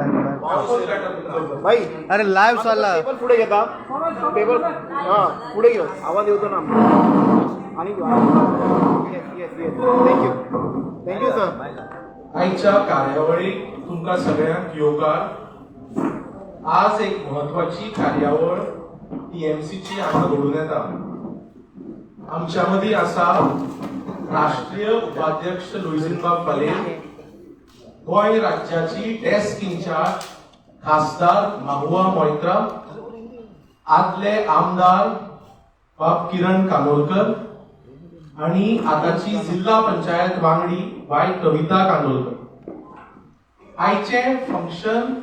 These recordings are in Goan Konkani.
लाईव्ह भाई. अरे लाईव्ह चालला. टेबल पुढे घेता, टेबल. हा, पुढे घेऊ. आवाज येतो ना आणि yes yes yes, thank you, thank you sir. आयच्या कार्यावळीक तुमकां सगळ्यांक येवकार. आज एक म्हत्वाची कार्यावळ टीएमसीची हांगा घडून येता. आमच्या मदीं आसा राष्ट्रीय उपाध्यक्ष लुईझिनबाब फालेर, गोंय राज्याची डेस्क इन्चार्ज खासदार माहुआ मोयत्रा, आदले आमदार बाब किरण कानोलकर आणि आताची जिल्हा पंचायत वांगडी बाय कविता कांदोलकर. आयचें फंक्शन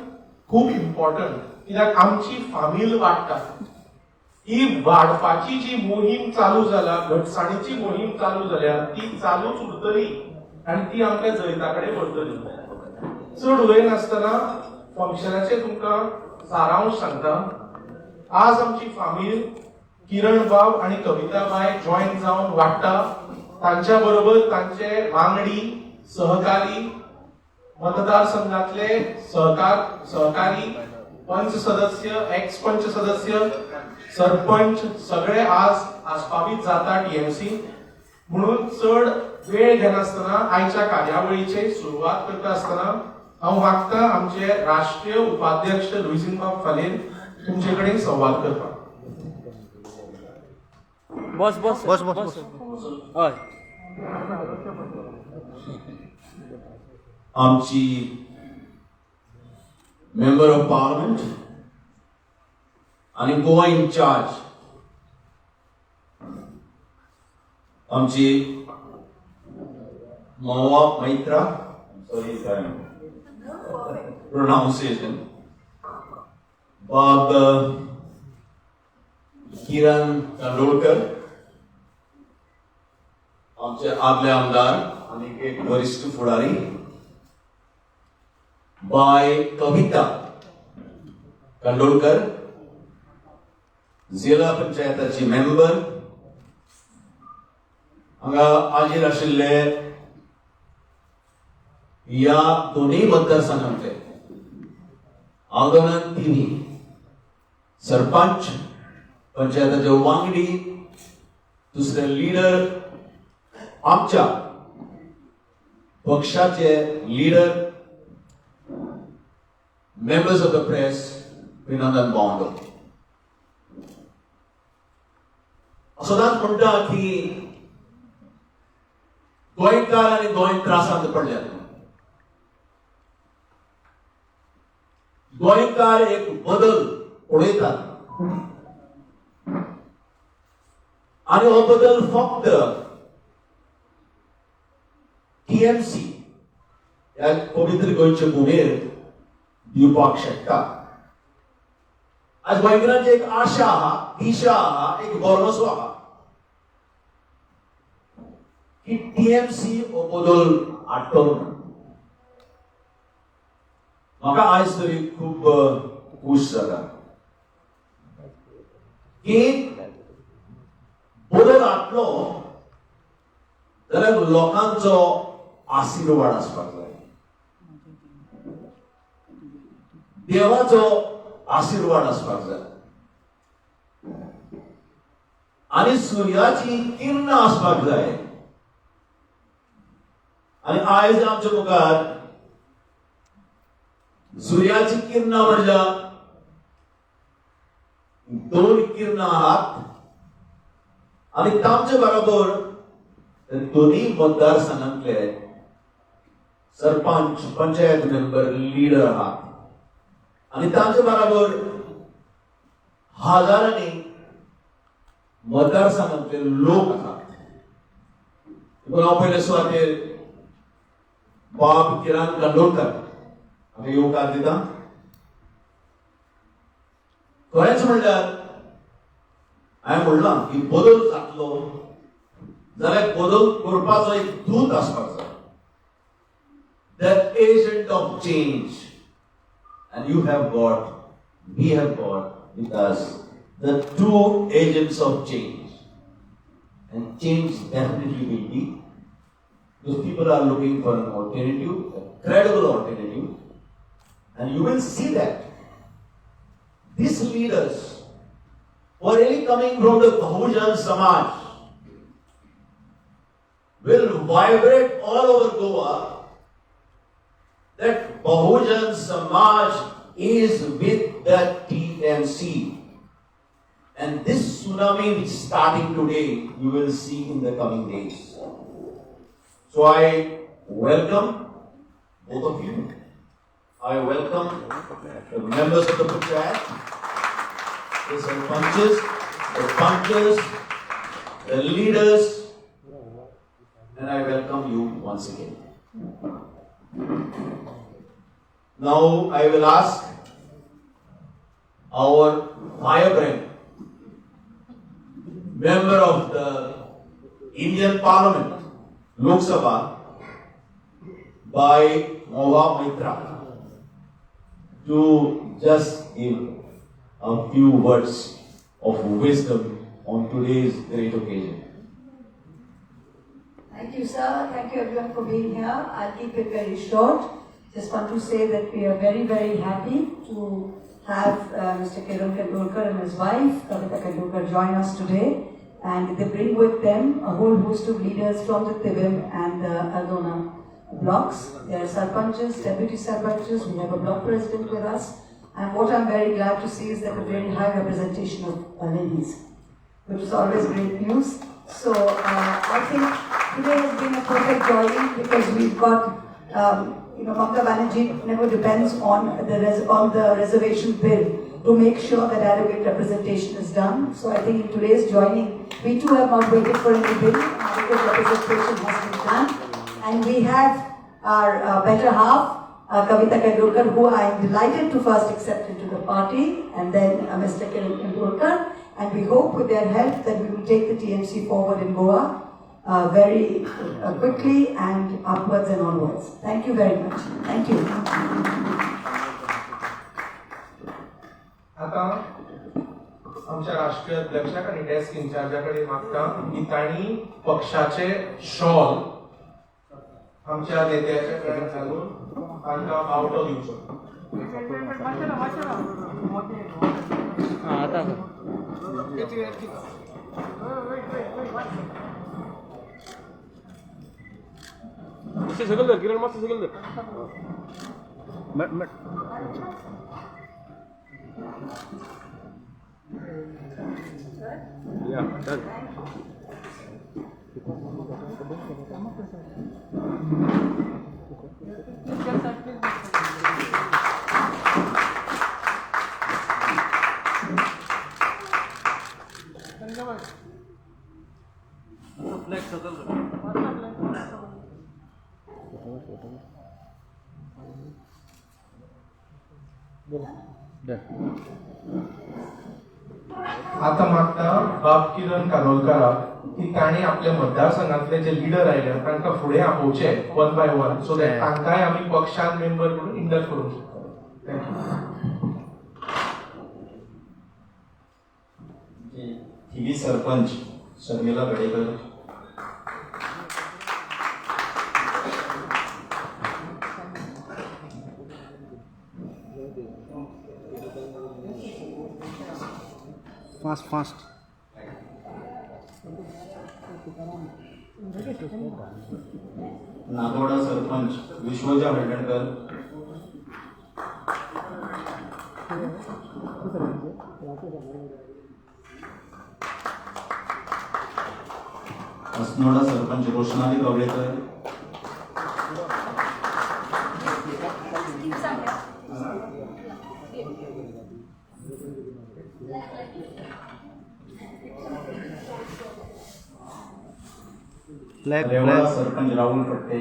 खूब इम्पॉर्टंट, कित्याक आमची फामील वाडटा. ही वाडपाची जी मोहीम चालू जाला, घटसाणीची मोहीम चालू जाल्या, ती चालूच उरतली आनी ती आमकां जैता कडेन व्हरतली. चड उलयनासतना फंक्शनाचे तुमकां सारांश सांगता. आज आमची फामील किरण बाब आणि कविता बाय जॉईन जावन वाडटा. तांच्या बरोबर तांचे वांगडी, सहकारी, मतदारसंघातले सहकारी, पंच सदस्य, एक्स पंच सदस्य, सरपंच सगळे आज आस्पावीत जाता टीएमसी. म्हणून चड वेळ घेनासतना आयच्या कार्यावळीचे सुरवात करता आसतना हांव मागता आमचे राष्ट्रीय उपाध्यक्ष लुईझिनबाब फालेर तुमचे कडेन संवाद करपाक. बस बस. बस बस बस. हय. आमची मेंबर ऑफ पार्लमेंट आणि गोवा इन्चार्ज आमची महुआ मैत्रा, सॉरी प्रोनाउन्सिएशन, बाब किरण कांदोळकर, आमचे आदले आमदार आणि एक वरिष्ठ फुडारी, बाय कविता कांदोळकर, जिल्हा पंचायताची मेंबर, हांगा हाजीर आशिल्ले ह्या दोनूय मतदारसंघांतले आंदोलन तिन्ही सरपंच, पंचायताचे वांगडी, दुसरे लिडर, आमच्या पक्षाचे leader, members of the press, अभिनंदन भावंडो. सदांच म्हणटा की गोंयकार आनी गोंय त्रासांत पडल्यात. गोंयकार एक बदल पळयतात आनी हो बदल फक्त टीएमसी ह्या पवित्र गोंयचे भुमेर दिवपाक शकता. आज गोंयकारांची एक आशा आहा, दिशा आहा, एक भरवसो आहा की टीएमसी हो बदल हाडटलो म्हणून. म्हाका आयज तरी खूब खूश जाता की बदल हाडलो जाल्यार लोकांचो आशिर्वाद आसपाक जाय, देवाचो आशिर्वाद आसपाक जाय आनी सुर्याची किरणां आसपाक जाय. आनी आयज आमच्या मुखार सुर्याची किरणां म्हणजे दोन किरणां आहात आनी तांचे बरोबर दोन्ही मतदारसंघांतले सरपंच, पंचायत मेंबर, लिडर आहात आनी तांचे बरोबर हजारांनी मतदारसंघांतले लोक आसात. देखून हांव पयले सुवातेर बाब किरण कांदोळकर हांगा येवकार दिता. खरेंच म्हणल्यार हांवें म्हणलां की बदल जातलो जाल्यार बदल करपाचो एक दूत आसपाक जाय, the agent of change. And you have got, we have got with us the two agents of change. And change definitely will be, because people are looking for an alternative, a credible alternative. And you will see that these leaders who are really coming from the Bahujan Samaj will vibrate all over Goa that Bahujan Samaj is with the TMC. And this tsunami which is starting today, you will see in the coming days. So I welcome both of you. I welcome the members of the Panchayat, the sarpanches, the panchas, the leaders, and I welcome you once again. Now I will ask our firebrand, member of the Indian Parliament, Lok Sabha, by Mahua Moitra, to just give a few words of wisdom on today's great occasion. Thank you, sir. Thank you everyone for being here. I'll keep it very short. Just want to say that we are very, very happy to have Mr. Kiran Kandolkar and his wife, Kavita Kandolkar, join us today. And they bring with them a whole host of leaders from the Tivim and the Aldona blocks. There are sarpanches, deputy sarpanches, we have a block president with us. And what I'm very glad to see is that a very high representation of ladies, which is always great news. So I think today has been a perfect joining because we've got, Mamata Banerjee never depends on the reservation bill to make sure that adequate representation is done. So I think in today's joining, we too have not waited for any bill. Adequate representation has been done. And we have our better half, Kavita Kandolkar, who I am delighted to first accept into the party, and then Mr. Kiran Kandolkar. And we hope with their help that we will take the TMC forward in Goa very quickly and upwards and onwards. Thank you very much. Thank you. आता आमच्या राष्ट्रीय अध्यक्षाक आनी डेस्क इन्चार्जा कडेन मागता की तांणी पक्षाचे शॉल आमच्या नेत्याच्या गळ्यात घालून तांकां बावटो दिवचो. आता सकयल धर किरण, मातशें सकयल धर. Yeah, done. आता मागता बाब किरण कानोलकाराक की तांणी आपल्या मतदारसंघातले जे लिडर आयले तांकां फुडें आपोवचे one by one, so that तांकांय आमी पक्षान मेंबर म्हणून इंडक्ट करूंक शकता. Thank you. Thivim sarpanch Sharmila Gadekar, fast fast. Nagoda sarpanch Vishwaja Haldankar, Assonora sarpanch Roshnali Kavlekar, Revda sarpanch Rahul Phadte,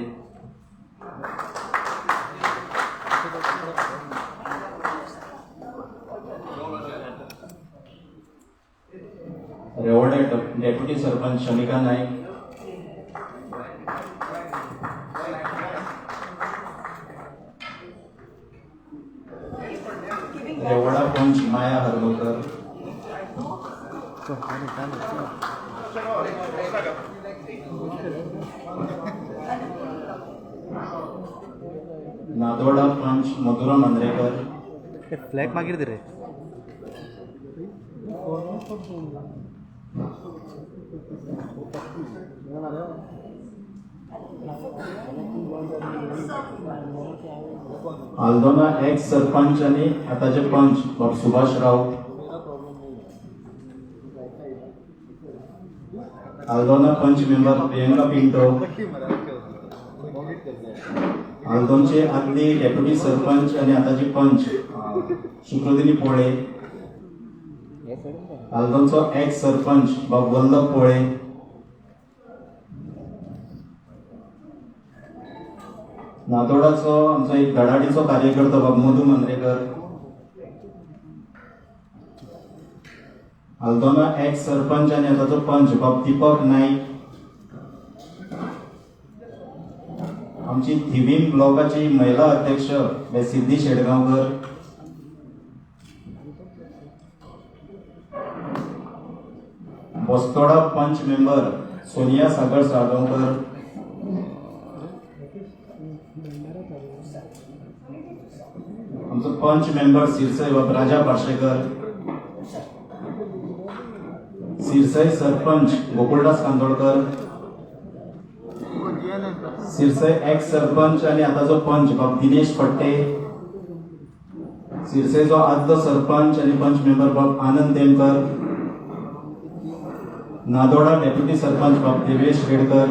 Revda deputy sarpanch Shamika Naik, Revda panch Maya Harmalkar, नादोडा पंच मधुरा मांद्रेकर. फ्लॅग मागीर दे रे. आल्दोना एक्स सरपंच आनी आतांचे पंच बाब सुभाष राऊत. आल्दोना पंच मेंबर प्रियंका पिंटो. आल्दोनचे आदली डेप्युटी सरपंच आनी आतांची पंच शुक्रदिनी पोळे. आल्दोनचो एक्स सरपंच बाब वल्लभ पोळे. नातोडाचो आमचो एक धडाडीचो कार्यकर्तो बाब मधू मांद्रेकर. आल्दोना एक्स सरपंच आनी आतांचो पंच बाब दीपक नाईक. आमची थिवीम ब्लॉकाची महिला अध्यक्ष बाय सिद्धी शेडगांवकर. बस्तोडा पंच मेंबर सोनिया सागर साळगांवकर. आमचो पंच मेंबर सिरसय बाब राजा पार्शेकर. सिरसय सरपंच गोकुळदास कांदोळकर. सिरसय एक्स सरपंच आनी आतांचो पंच बाब दिनेश फट्टे. सिरसयचो आदलो सरपंच आनी पंच मेंबर बाब आनंद तेमकर. नादोडा डेप्युटी सरपंच बाब देवेश रेडकर.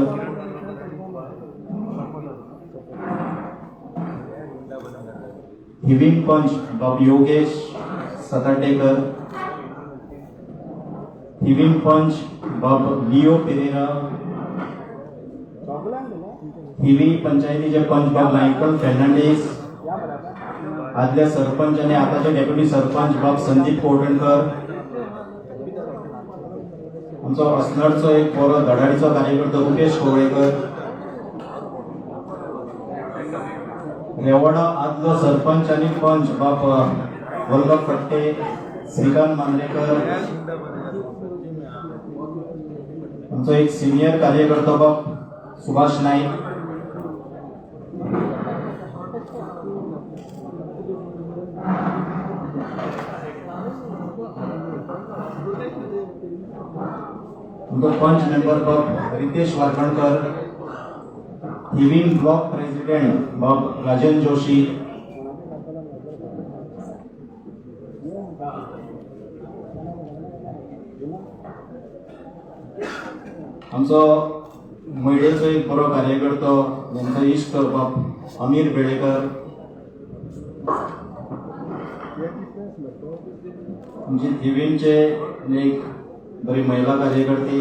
थिवीम पंच बाब योगेश सताटेकर. थिवीम पंच बाब लिओ पेरेरा. थिवी पंचायतीचे पंच बाब मायकल फेर्नांडीस. आदले सरपंच आनी आतांचे डेप्युटी सरपंच बाब संदीप कोटणकर. आमचो असनडचो एक बरो धडाडीचो कार्यकर्तो रुपेश कोवळेकर. रेवडा आदलो सरपंच आनी पंच बाब वल्लभ फट्टे, श्रीकांत मांद्रेकर. आमचो एक सिनियर कार्यकर्तो बाब सुभाष नाईक. आमचो पंच मेंबर बाब रितेश वारखणकर. थिवीम ब्लॉक प्रेसिडेंट बाब राजन जोशी. आमचो मयडेचो एक बरो कार्यकर्तो आमचो इश्ट बाब अमीर बेळेकर. आमची थिवीमचे एक बरी महिला कार्यकर्ती.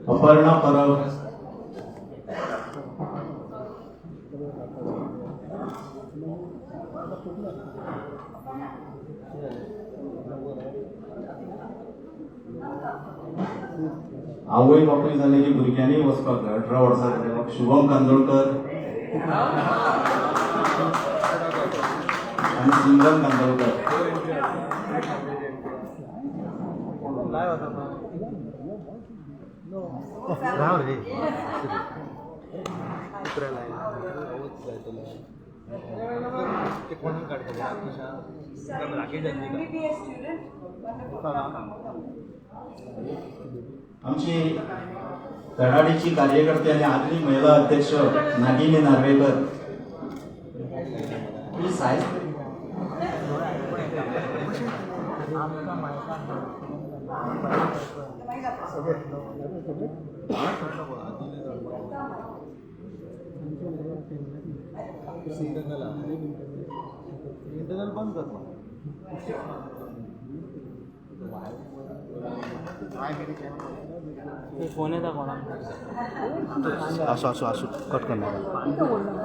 अपर्णा परब. आवय बापूय जाले की भुरग्यांनी वचपाक जाय 18 वर्सां जाले. शुभम कांदोळकर आनी सिमरन कांदोळकर. राव रे. MBBS student. Wonderful. आमची धडाडीची कार्यकर्ते आणि आदली महिला अध्यक्ष नागिनी नार्वेकर. तुझी सायज इंटरनल बंद कर. फोन येता कोणाक. असो असो असो कट करणार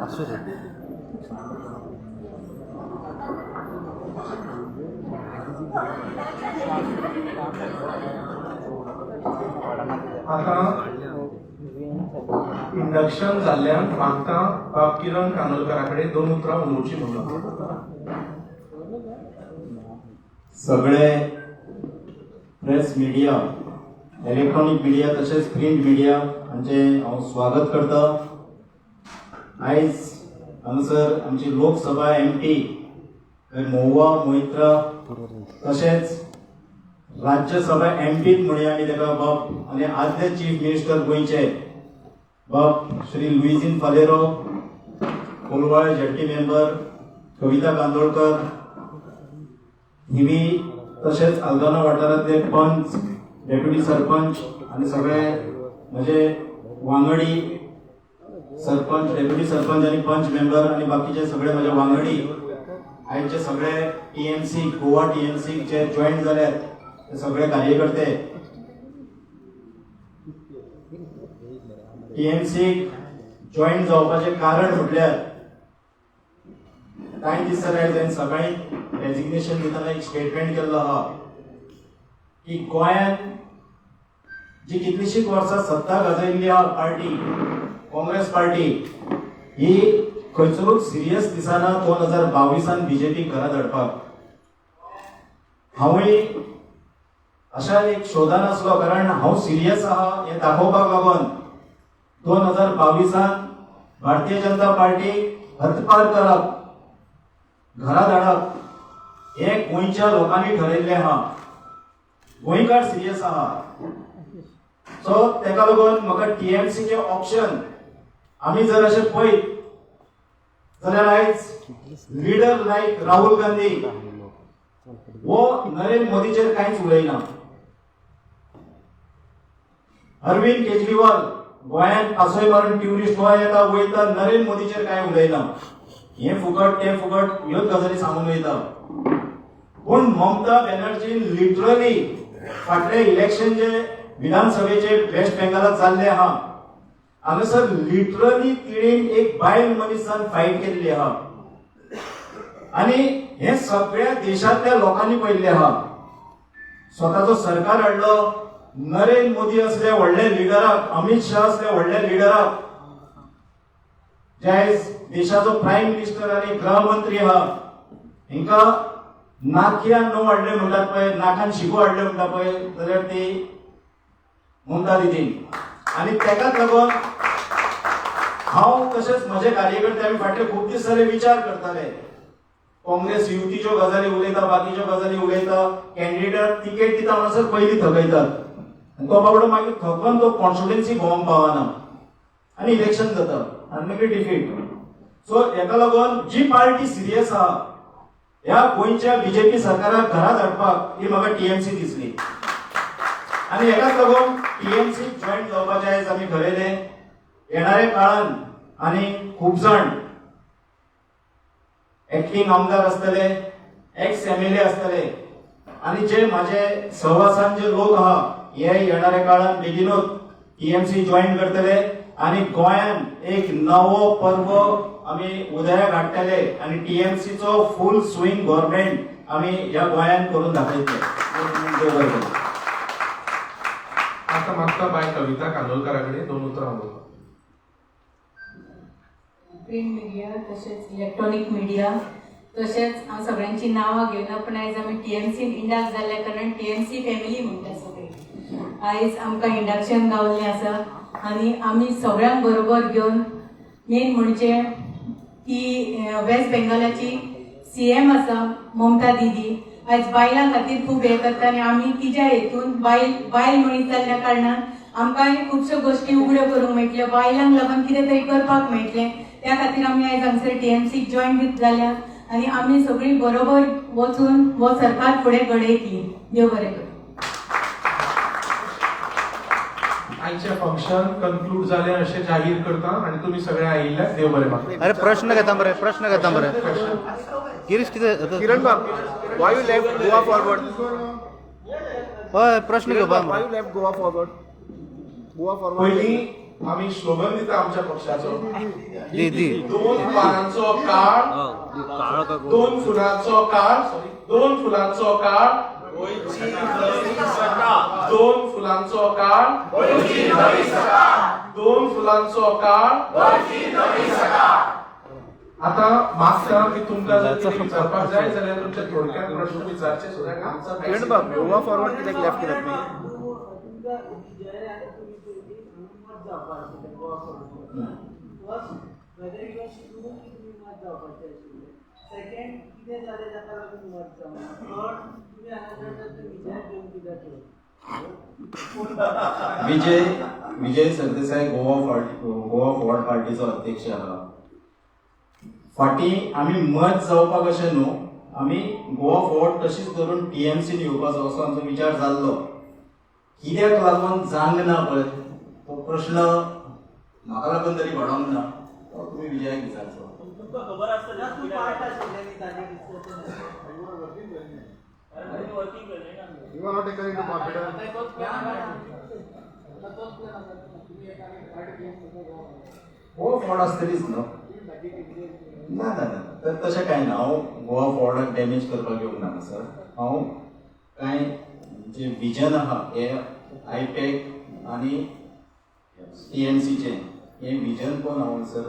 असू रे. आतां इंडक्शन जाल्ल्यान म्हाका बाब किरण कानोलकरा कडेन दोन उतरां उलोवची म्हणून. सगळे प्रेस मिडिया इलेक्ट्रॉनिक मिडिया तशेंच प्रिंट मिडिया हांचें हांव स्वागत करता. आयज हांगासर आमची लोकसभा एमपी महुआ मोहित्रा तशेंच राज्यसभा एमपीत म्हणया आमी ताका बाब आनी आदले चीफ मिनिस्टर गोंयचे बाब श्री लुईझीन फालेरो, कोलवाळ झेडपी मेंबर कविता कांदोळकर, थिवी तशेंच आल्दोना वाठारांतले पंच, डेप्युटी सरपंच आनी सगळे म्हजे वांगडी सरपंच, डेप्युटी सरपंच आनी पंच मेंबर आनी बाकीचे सगळे म्हजे वांगडी, आयचे सगळे टीएमसी, गोवा टीएमसी जे जॉईन जाल्यात ते सगळे कार्यकर्ते. टीएमसी जॉईन जावपाचें कारण म्हटल्यार कांय दीस जाले आयज हांवें सकाळी रेजिग्नेशन दितना एक स्टेटमेंट केल्लो आहा की गोंयांत जी कितलीशींच वर्सां सत्ता गाजयल्ली आहा पार्टी, काँग्रेस पार्टी, ही खंयसरूच सिरियस दिसना 2022 बीजेपी घरा धाडपाक. हांवूय अशा एक शोधान आसलो, कारण हांव सिरियस आहा हें दाखोवपाक लागून 2022 भारतीय जनता पार्टी हतपार करप, घरा धाडप हें गोंयच्या लोकांनी ठरयल्लें आहा. गोंयकार सिरियस आहा. सो तेका लागून म्हाका टीएमसीचें ऑप्शन आमी जर अशें पळयत जाल्यार आयज लिडर लायक राहुल गांधी हो नरेंद्र मोदीचेर कांयच उलयना. अरविंद केजरीवाल गोंयांत पासय मारून ट्युरिस्ट गोंय येता वयता, नरेंद्र मोदीचेर कांय उलयना. हें फुकट तें फुकट ह्योच गजाली सांगून वयता. पूण ममता बॅनर्जीन लिटरली फाटले इलेक्शन जे विधानसभेचे वेस्ट बेंगालात जाल्ले आहा, हांगासर लिटरली तिणेन एक बायल मनीसान फायट केल्ली आहा आनी हे सगळ्या देशांतल्या लोकांनी पळयल्लें आहा. स्वताचो सरकार हाडलो, नरेंद्र मोदी असल्या व्हडल्या लिडराक, अमित शाह असल्या व्हडल्या लिडराक, जे आयज देशाचो प्रायम मिनिस्टर आनी गृहमंत्री आहा, हिंका नाकयान णव हाडले म्हणटात पळय, नाकान शिगो हाडले म्हणटा पळय, जाल्यार ती ममता दिदीन. आनी तेकाच लागून हांव तशेंच म्हजे कार्यकर्ते आमी फाटले खूब दीस जाले विचार करताले. काँग्रेस युतीच्यो गजाली उलयता, बाकीच्यो गजाली उलयता, कॅन्डिडेट तिकेट दिता म्हणसर पयलीं थकयतात आनी तो बाबडो मागीर थकून तो कॉन्स्टिट्युएन्सी भोंवंक पावना आनी इलेक्शन जाता आनी मागीर डिफीट. सो हेका लागून जी पार्टी सिरियस आहा ह्या गोंयच्या बीजेपी सरकाराक घरा धाडपाक, ही म्हाका टीएमसी दिसली आनी हेकाच लागून टीएमसी जॉईन जावपाचें आयज आमी ठरयलें. येणाऱ्या काळान आनी खूब जाण एक्टींग आमदार आसतले, एक्स एमएलए आसतले आनी जे माझे सहवासान जे लोक आहा हे येणाऱ्या काळान बेगीनूच टीएमसी जॉईन करतले आनी गोंयान एक नवो पर्व आमी उदयाक हाडटले आनी टीएमसीचो फूल स्विंग गव्हर्मेंट आमी ह्या गोंयान करून दाखयतले. देव बरें करूं. आतां मागता बाय कविता कांदोळकारा कडेन दोन उतरां उलोवपाक. प्रिंट मिडिया तशेंच इलेक्ट्रॉनीक मिडिया तशेंच हांव सगळ्यांची नांवां घेवना, पूण आयज आमी टीएमसीन इंडक्ट जाल्ल्या कारणान टीएमसी फॅमिली म्हणटा सगळी. आयज आमकां इंडक्शन गावल्लें आसा आनी आमी सगळ्यांक बरोबर घेवन, मेन म्हणजे ती वेस्ट बेंगालाची सीएम आसा ममता दिदी, आयज बायलां खातीर खूब हें करता आनी आमी तिज्या हेतून बायल बायल मनीस जाल्ल्या कारणान आमकांय खुबश्यो गोश्टी उगड्यो करूंक मेळटल्यो, बायलांक लागून कितें तरी करपाक मेळटलें, त्या खातीर आमी आयज हांगसर टीएमसीक जॉयन जाल्या आनी आमी सगळीं बरोबर वचून हो सरकार फुडें घडयतली. देव बरें करूं. आयचें फंक्शन कन्क्लूड जालें अशें जाहीर करता आनी तुमी सगळे आयिल्ल्याक देव बरें मागता. अरे प्रश्न घेता मरे, प्रश्न घेता मरे गिरीश, कितें? किरण बाब, why you left Goa Forward? हय, प्रश्न किरण घेवपा. बाब, why you left Goa Forward? Goa Forward. पयलीं आमी स्लोगन दिता आमच्या पक्षाचो. दी दी. दोन पानांचो काळ, दोन फुलांचो काळ, सॉरी, दोन फुलांचो काळ, दोन फुलांचो काळ, दोन फुलांचो काळ. आता मागता की तुमकां जर कितें विचारपाक जाय जाल्यार तुमच्या थोडक्यात प्रश्न विचारचे, सो that आमचा किरण बाब, गोवा फॉरवर्ड कित्याक लेफ्ट केलं तुम्ही? विजय विजय सरदेसाय गोवा फॉरवर्ड पार्टीचो अध्यक्ष आहा. फाटीं आमी मत जावपाक अशें न्हू, आमी गोवा फॉरवर्ड तशीच धरून टीएमसीन येवपाचो असो आमचो विचार जाल्लो. कित्याक लागून जावंक ना पळय तो प्रश्न म्हाका लागून तरी घडोवंक ना, तो तुमी विजयाक विचारचो. You are not taken into confidence. Goa forward आसतलीच न्हू. ना ना ना, तर तशें कांय ना. हांव गोवा फॉरवर्डाक डॅमेज करपाक येवंक ना सर. हांव कांय जे विजन आहा हे आयपॅक आनी टीएमसीचें हें विजन पळोवन हांव सर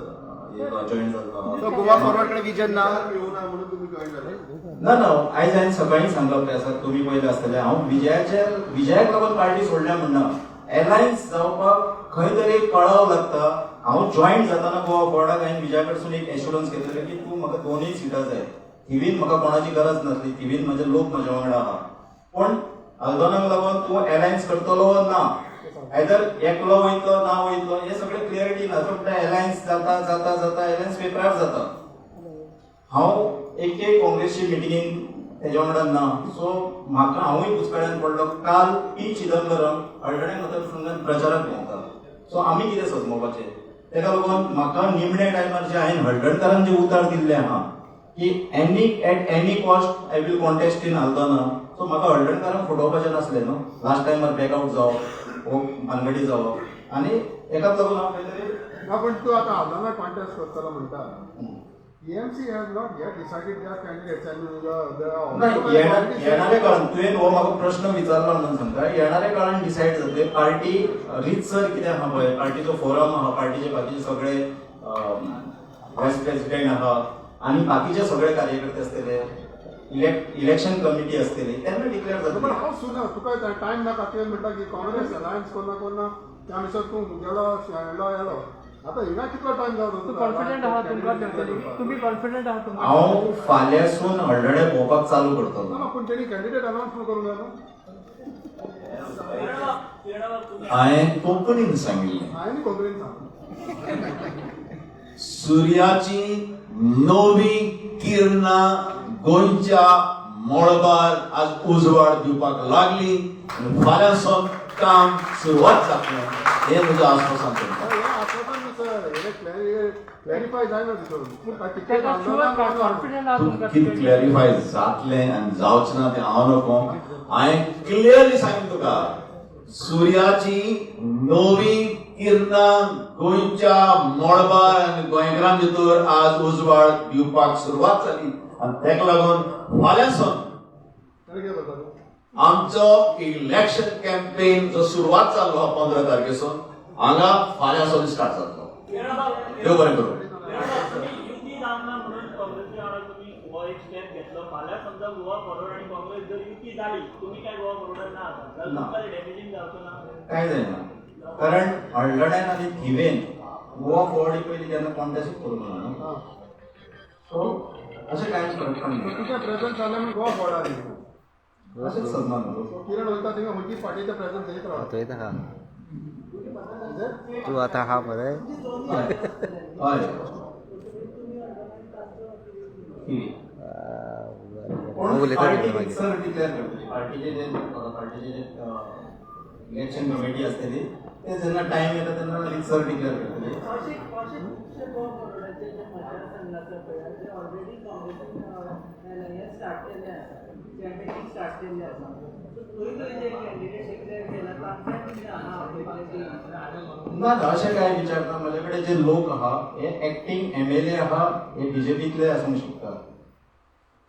जॉईन जाल्लो. गोवा फॉरवर्ड कडेन विजन ना म्हणून तुमी जॉईन जाले? ना ना, आयज हांवें सकाळीं सांगलो प्रेसाक, तुमी पयलें आसतलें. हांव विजयाक लागून पार्टी सोडल्या म्हणना. एलायन्स जावपाक खंय तरी कळाव लागता. हांव जॉईन जाताना गोवा फॉरवर्डाक हांवें विजया कडसून एक एश्युरन्स घेतलें की तूं म्हाका 2 सिटां जाय. थिवीन म्हाका कोणाची गरज नासली, थिवीन म्हजे लोक म्हज्या वांगडा आहा. पूण आल्दोनाक लागून तूं एलायन्स करतलो ना, आयदर एकलो वयतलो ना वयतलो, हें सगळें क्लियरिटी ना. तो म्हणटा एलायन्स जाता जाता जाता, एलायन्स पेपरार जाता. हांव एक एक काँग्रेसची मिटिंगेन तेज्या वांगडा ना, सो म्हाका हांवूय बुचकळ्यान पडलो. काल पी चिदंबरम हळदणे मतदारसंघात प्रचाराक भोंवता, सो आमी कितें सजमोवपाचें? तेका लागून म्हाका निमण्या टायमार जे हांवें हळदणकारान जे उतार दिल्ले आहा की any at any cost I will contest in Aldona, so म्हाका हळदणकारांक फटोवपाचें नासलें न्हू. लास्ट टायमार बॅकआवट जावप वो भानगडी जावप आनी एकाच लागून हांव खंय तरी ना. पण तूं आतां आल्दोना कॉन्टेस्ट करतलो म्हणटा, TMC has not yet decided their candidates and ना, येणाऱ्या काळान तुवें हो म्हाका प्रश्न विचारला म्हणून सांगता, येणाऱ्या काळान डिसायड जातले. पार्टी रितसर कितें आहा पळय, पार्टीचो फोरम आहा, पार्टीचे बाकीचे सगळे वायस प्रेसिडेंट आहा आनी बाकीचे सगळे कार्यकर्ते आसतले, इलेक्शन कमिटी आसतली, तेन्ना डिक्लेअर पण जातले. हांव सुना तुका टायम नाका. तुवें म्हणटा की काँग्रेस अलायन्स कोन्ना कोन्ना त्या मिसर तूं गेलो येलो येलो, आतां हिंगा कितलो टायम जालो? कॉन्फिडंट आहा तुमकां? तुमी कॉन्फिडंट आहा तुमकां? हांव फाल्यांसून हळदणे भोंवपाक चालू करतलो. ना, पूण तेणी कॅन्डिडेट अनाउन्स करूंक जाय न्हू. हांवें कोंकणीन सांगिल्लें. हांवें कोंकणीन सांग. सुर्याची नवी किरणां गोंयच्या मळबार आज उजवाड दिवपाक लागली आनी फाल्यां सावन काम सुरवात जातलें हें म्हजें आस्वासन तुमकां. हें आस्वासन न्हू सर, हें क्लॅरिफाय जायना तितून. कॉन्फिडंट आहा तुमकां? कितें क्लॅरिफाय जातलें आनी जावचें ना तें हांव नको. हांवें क्लियरली सांगलें तुका, सुर्याची नवी किरणां गोंयच्या मळबार आनी गोंयकारां भितर आज उजवाड दिवपाक सुरवात जाली आनी तेका लागून फाल्यां सावन आमचो इलेक्शन कॅम्पेन जो सुरवात जाल्लो आहा 15 तारखेसून हांगा फाल्यां सावन स्टार्ट जातलो. देव बरें करूं. युती जावंक ना म्हणून काँग्रेसी वांगडा तुमी हो एक स्टेप घेतलो. फाल्यां समजा गोवा फॉरवर्ड आनी काँग्रेस जर युती जाली, तुमी काय गोवा फॉरवर्डान ना आसा जाल्यार तुमकां डॅमेजींग जावचो ना? काय जायना, कारण हळदण्यान आनी थिवेन गोवा फॉरवर्ड पयलीं केन्ना कॉन्टेस्ट करूंक ना न्हू, सो अशें कांय फरक पडना. तुजें प्रेझन्स जालें म्हणून गोवा फॉरवर्डार अशेंच सजमा न्हू. किरण वयता थिंगा खंयची पार्टीचें प्रेझन्स येत रावता. थंय आहा तूं आतां आहा मरे. हय, उलयता मागीर. सर डिक्लेअर करतली पार्टीचे जे पार्टीचे जे इलेक्शन कमिटी आसतली ते जेन्ना टायम येता तेन्ना रितसर डिक्लेअर करतली. अशे खुबशे गोवा फॉरवर्डाचे जे मतदारसंघ आसा पळय, ते ऑलरेडी काँग्रेसीन हें स्टार्ट केल्लें आसा, कॅम्पेनींग स्टार्ट केल्लें आसा. सो थंय थंय जे कॅन्डिडेट डिक्लेअर केला तांकां तुमी हांगा आपयतले? ना ना, अशें कांय विचार ना. म्हजे कडेन जे लोक आहा हे एक्टींग एमएलए आहा, हे बीजेपींतले आसूंक शकता.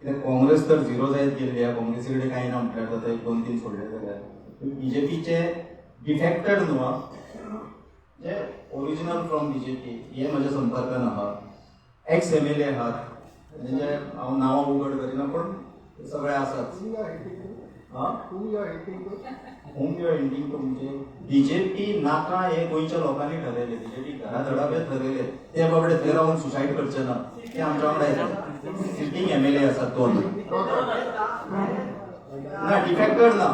कित्याक काँग्रेस तर झिरो जायत गेल्ली आहा, काँग्रेसी कडेन कांय ना म्हटल्यार जाता, 1 2 3 सोडले जाल्यार. बीजेपीचे डिफेक्टेड न्हू आं, जे ओरिजिनल फ्रॉम बीजेपी हे म्हज्या संपर्कान आहा. एक्स एमएलए आहात म्हणजे हांव नांवां उगड करिना, पूण ते सगळे आसात. Whom you are hinting to म्हणजे बीजेपी नाका हे गोंयच्या लोकांनी ठरयले. बीजेपी घरा धाडप हे ठरयले. ते बाबडे थंय रावन सुसायड करचे ना, ते आमच्या वांगडा येतात. सिटींग एमएलए आसात दोन. ना, डिफेक्टर ना,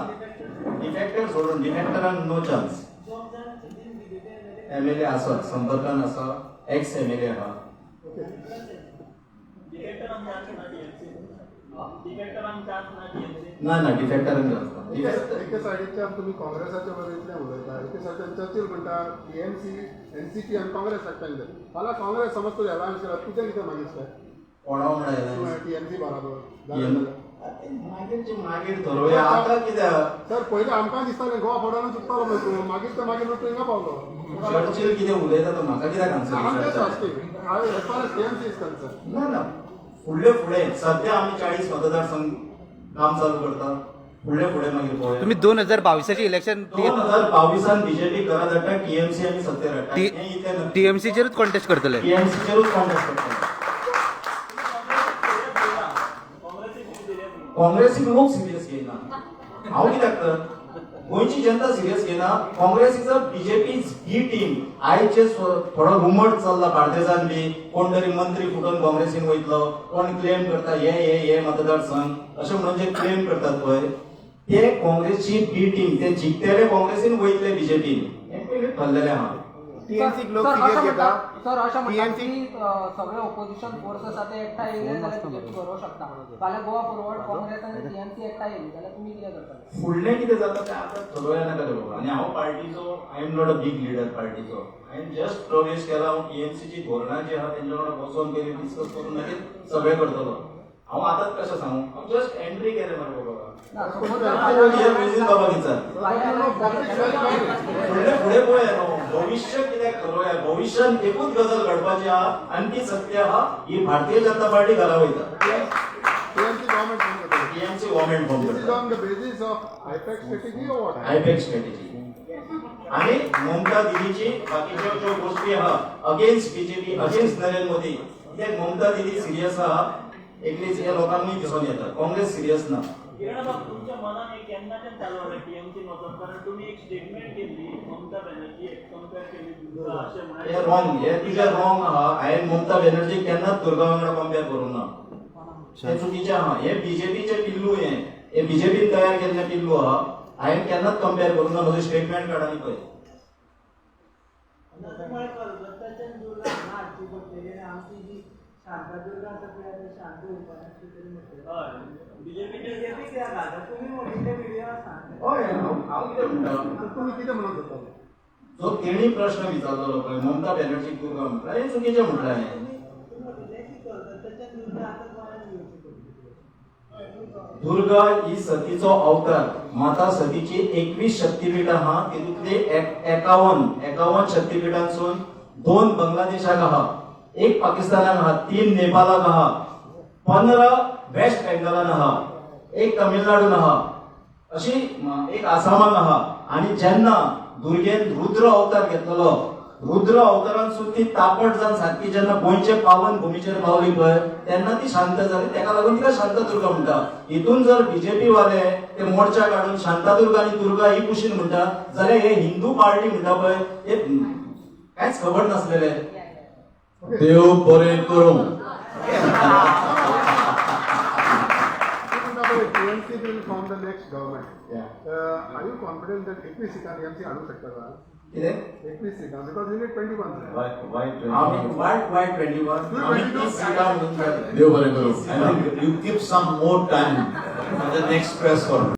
डिफेक्टर सोडून, डिफेक्टरान नो चान्स. एमएलए आसा, संपर्कान आसा, एक्स एमएलए आहा. ना ना, डिफेक्टरान चान्स ना. एके सायडीच्यान तुमी काँग्रेसाच्या बद्दल इतलें उलयता, एके सायडीच्यान चर्चिल म्हणटा टीएमसी, एनसीपी आनी काँग्रेस एकठांय जाय. फाल्यां काँग्रेस समज तुजें अलायन्स केला, तुजें कितें मागीर काय? कोणा वांगडा alliance? TMC बराबर. मागीर मागीर थरोवया, आतां कित्याक? सर, पयलीं आमकां दिसतालें गोवा फॉरवर्डान चुकतालो मरे तूं, मागीर ते मागीर तूं हिंगा पावलो. चर्चिल कितें उलयता तो म्हाका कित्याक आन्सर हांव तेच विचारता? Asking, as far as TMC is concern. ना ना, फुडले फुडें सध्या आमी 40 मतदारसंघ काम चालू करता. फुडले फुडें मागीर पळोवया. तुम्ही 2022 इलेक्शन 2022 बीजेपी घरा धाडटा, टीएमसी आमी सत्तेर हाडटा, हें इतलें नक्की. टीएमसीचेरूच कॉन्टेस्ट करतले? टीएमसीचेरूच कॉन्टेस्ट करतले. काँग्रेसीक लोक सिरियस घेयना. हांव कित्याक तर गोंयची जनता सिरियस घेयना. Congress is a BJP B team. आयज जे थोडो रुमर चल्ला बार्देजान बी, कोण तरी मंत्री फुटून काँग्रेसीन वयतलो, कोण क्लेम करता हे हे हे मतदारसंघ अशें म्हणून जे क्लेम करतात पळय, ते काँग्रेसची बी टीम. ते जिखतले काँग्रेसीन, वयतले बीजेपीन, हें पयलीं ठरलेलें आहा. टीएमसीक लोक सर, सिरियस अशें घेता? सर, अशें म्हणटा टीएमसी की सगळे ओपोजिशन फोर्स आसा ते एकठांय येयले जाल्यार बीजेपी गरोवंक शकता. फाल्यां गोवा फॉरवर्ड, काँग्रेस आनी टीएमसी एकठांय येयली जाल्यार तुमी कितें करतले? फुडलें कितें जाता तें आतां थरोवया नाका रे बाबा. आनी हांव पार्टीचो, I am not a big leader पार्टीचो. हांवें जस्ट प्रवेश केला. हांव टीएमसीची धोरणां जी आहा तेंच्या वांगडा बसोन पयलीं डिस्कस करून मागीर सगळें करतलो. हांव आतांच कशें सांगू? हांव जस्ट एंट्री केलें मरे बाबा. ना, सपोज जर हे बाबा विचार. फाल्यां फुडलें फुडें पळया न्हू, भविश्य कित्याक थरोवया? भविश्यान एकूच गजाल घडपाची आहा आनी ती सत्य आहा, ही भारतीय जनता पार्टी घरा वयता. टीएमसी गव्हर्नमेंट फॉर्म करतले. TMC government form This is करता. on the basis of I-PAC strategy or what? I-PAC strategy आणि ममता दिदीची बाकीच्यो ज्यो गोष्टी आहा against BJP, against Narendra Modi. कित्याक ममता दिदी सिरियस आहा एकलीच हे लोकांकूय दिसून येता. काँग्रेस सिरियस ना. किरण बाब, तुमच्या मनात एक केन्नाच्यान चालू आसा टीएमसी वचप? कारण तुमी एक स्टेटमेंट केल्ली, ममता बॅनर्जी एक कंपेर केली दुर्गा अशें म्हणून. हे रॉंग, हे तुजें रॉंग आहा. हांवें ममता बॅनर्जी केन्नाच दुर्गा वांगडा कंपेर करूंक ना. हे चुकीचें आहा. हे बीजेपीचे पिल्लू, हे हे बीजेपीन तयार केल्लें पिल्लू आहा. हांवें केन्नाच कंपेर करूंक ना. म्हजें स्टेटमेंट काड आनी पळय. तुम्हाला कलकत्ताच्यान दुर्गा हांगा हाडची पडटली आनी आमची जी शांतादुर्गा आसा पळय, आतां शांत उरपाक तरी म्हटलें बीजेपी बीजेपी कित्याक घालता तुमी म्हणिल्ले व्हिडिओ आसा. हय, हांव कितें म्हणटा, तुमी कितें म्हणूंक सोदता? जो तेणी प्रश्न विचारलेलो पळय, ममता बॅनर्जी दुर्गा म्हटल्यार, हें चुकीचें म्हटलें हांवें. तुम्ही म्हणिल्लें की कलकत्ताच्यान दुर्गा आतां गोंयांत येवची पडटली. दुर्गा ही सतीचो अवतार. माता सतीची 21 शक्तीपीठां आहा, तितूंतली 51 शक्तीपीठांसून 2 बांगलादेशाक आहा, 1 पाकिस्तानाक आहा, 3 नेपालाक आहा, 15 वेस्ट बेंगालान आहा, 1 तमिळनाडून आहा, अशी 1 आसामाक आहा. आणि जेन्ना दुर्गेन रुद्र अवतार घेतलेलो, रुद्र अवतारांसून ती तापट जावन सारकी जेन्ना गोंयचे पावन भुमीचेर पावली पळय, तेन्ना ती शांत जाली. तेका लागून तिका शांतादुर्गा म्हणटा. हितून जर बीजेपी वाले ते मोर्चा काडून शांतादुर्गा आनी दुर्गा ही कुशीन म्हणटा जाल्यार हे हिंदू पार्टी म्हणटा पळय, हे कांयच खबर नासलेले. देव बरें करूं. TMC will form the next government. Yeah. Are you confident that 21 सिटां TMC हाडूंक शकता? कितें? 21 सिटां, because you need 21. Why? आमी वाय 21? आमी 30 सिटां म्हणून जाले. देव बरें करूं. I think you give some more time for the next press conference.